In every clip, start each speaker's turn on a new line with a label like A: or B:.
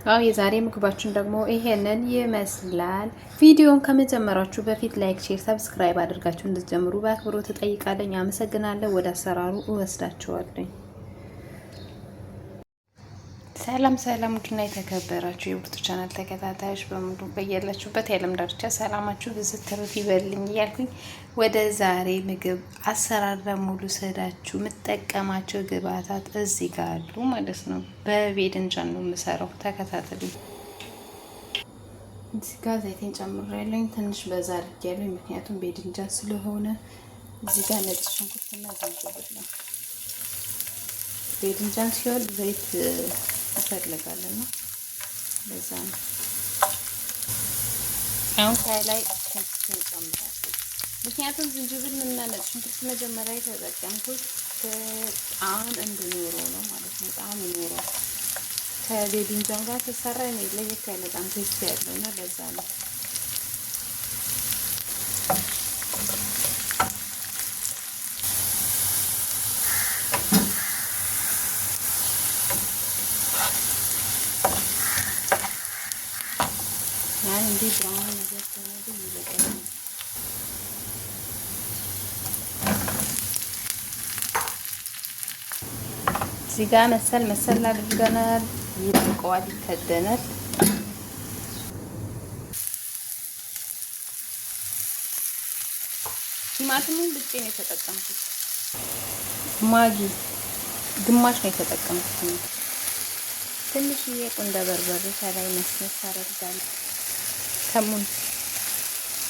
A: አዎ፣ የዛሬ ምግባችን ደግሞ ይሄንን ይመስላል። ቪዲዮን ከመጀመራችሁ በፊት like፣ share፣ subscribe አድርጋችሁ እንድትጀምሩ በአክብሮት እጠይቃለሁ። አመሰግናለሁ። ወደ አሰራሩ እወስዳችኋለሁ። ሰላም ሰላም፣ ውድና የተከበራችሁ የብርቱ ቻናል ተከታታዮች በሙሉ በያላችሁበት የዓለም ዳርቻ ሰላማችሁ ብዝት ትርፍ ይበልኝ እያልኩኝ ወደ ዛሬ ምግብ አሰራር ሙሉ ስላችሁ የምጠቀማቸው ግብአታት እዚህ ጋር አሉ ማለት ነው። በቤድንጃን ነው የምሰራው፣ ተከታተሉኝ። እዚህ ጋር ዘይቴን ጨምሬያለሁኝ። ትንሽ በዛ አድርጌያለሁኝ፣ ምክንያቱም ቤድንጃን ስለሆነ። እዚህ ጋር ነጭ ሽንኩርትና ዝንጅብል ነው። ቤድንጃን ሲሆን ዘይት እፈልጋለሁ፣ ለዛ ነው። አሁን ከላይ ሽንኩርት እጨምራለሁ። ምክንያቱም ዝንጅብል እና ነጭ ሽንኩርት መጀመሪያ የተጠቀምኩት ጣዕም እንዲኖረው ነው ማለት ነው። ጣዕም ይኖረው ከቤድንጃን ጋር ሲሰራ ለየት ያለ ጣዕም taste ያለው እና ለዛ ነው። ያን እንዲህ brown ነገር ሲሆን ይበቃል። እዚህ ጋር መሰል መሰል አድርገናል። ይበቃዋል፣ ይከደናል። ቲማቲሙን ልጬ ነው የተጠቀምኩት። ማጊ ግማሽ ነው የተጠቀምኩት። ትንሽዬ ቁንደ በርበሬ ከላይ ነስነስ አደርጋለሁ። ከሙን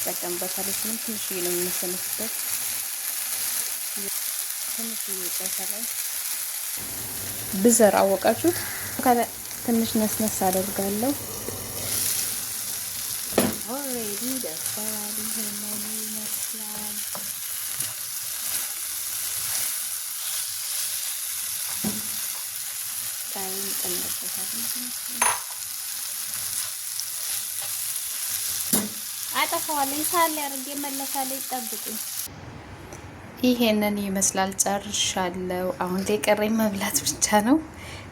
A: እጠቀምበታለሁ። እሱንም ትንሽዬ ነው የምነሰንስበት። ትንሽዬ ጨው ከላይ ብዘር አወቃችሁት። ትንሽ ነስነስ አደርጋለሁ። Already ደርሰዋል። ይሄንን ይመስላል። ጣይም ጨምርበታለሁ። አጠፋዋለሁ። ሳል አድርጌ መለሳለሁ። ይጠብቁኝ። ይሄንን ይመስላል። ጨርሻለሁ። አሁን ላይ ቀረኝ መብላት ብቻ ነው።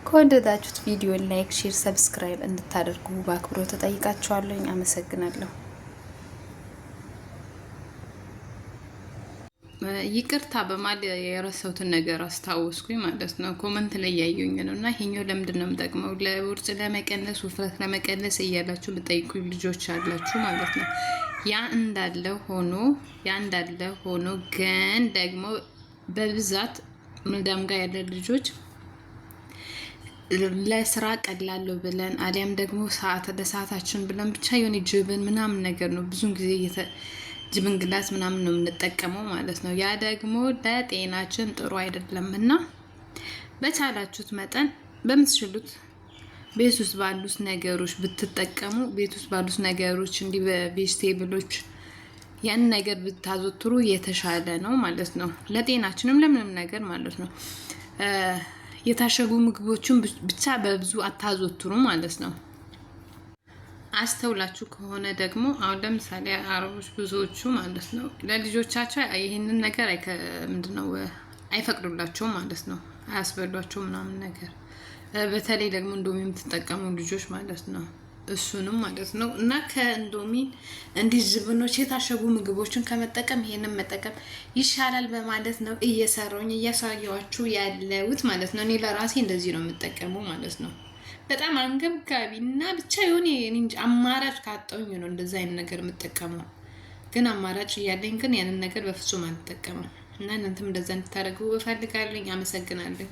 A: ከወደዳችሁት ቪዲዮ like፣ share፣ subscribe እንድታደርጉ በአክብሮት ተጠይቃችኋለሁ። አመሰግናለሁ።
B: ይቅርታ በማል የረሳሁትን ነገር አስታወስኩኝ ማለት ነው። Comment ላይ እያየሁኝ ነው እና ይሄኛው ለምንድን ነው የምጠቅመው? ለውርጭ ለመቀነስ፣ ውፍረት ለመቀነስ እያላችሁ የምጠይቁኝ ልጆች አላችሁ ማለት ነው። ያ እንዳለ ሆኖ ግን ደግሞ በብዛት መዳም ጋር ያለ ልጆች ለስራ ቀላለሁ ብለን አሊያም ደግሞ ሰዓት ለሰዓታችን ብለን ብቻ የሆነ جبن ምናምን ነገር ነው ብዙን ጊዜ جبن glass ምናምን ነው የምንጠቀመው ማለት ነው። ያ ደግሞ ለጤናችን ጥሩ አይደለም እና በቻላችሁት መጠን በምትችሉት ቤት ውስጥ ባሉት ነገሮች ብትጠቀሙ፣ ቤት ውስጥ ባሉት ነገሮች እንዲህ በ vegetable ኦች ያን ነገር ብታዘወትሩ የተሻለ ነው ማለት ነው። ለጤናችንም ለምንም ነገር ማለት ነው። የታሸጉ ምግቦችን ብቻ በብዙ አታዘወትሩ ማለት ነው። አስተውላችሁ ከሆነ ደግሞ አሁን ለምሳሌ አረቦች ብዙዎቹ ማለት ነው ለልጆቻቸው ይህንን ነገር ምንድነው አይፈቅዱላቸውም ማለት ነው። አያስበሏቸው ምናምን ነገር፣ በተለይ ደግሞ እንዶሚ የምትጠቀሙ ልጆች ማለት ነው። እሱንም ማለት ነው እና ከእንዶሚ እንዲህ جبن ኦች የታሸጉ ምግቦችን ከመጠቀም ይሄንን መጠቀም ይሻላል በማለት ነው እየሰራሁኝ እያሳየኋችሁ ያለሁት ማለት ነው። እኔ ለራሴ እንደዚህ ነው የምጠቀመው ማለት ነው። በጣም አንገብጋቢ እና ብቻ የሆነ አማራጭ ካጣሁኝ ነው እንደዛ አይነት ነገር የምጠቀመው። ግን አማራጭ እያለኝ ግን ያንን ነገር በፍጹም አልጠቀምም እና እናንተም እንደዛ እንድታደርጉ እፈልጋለሁ። አመሰግናለሁ።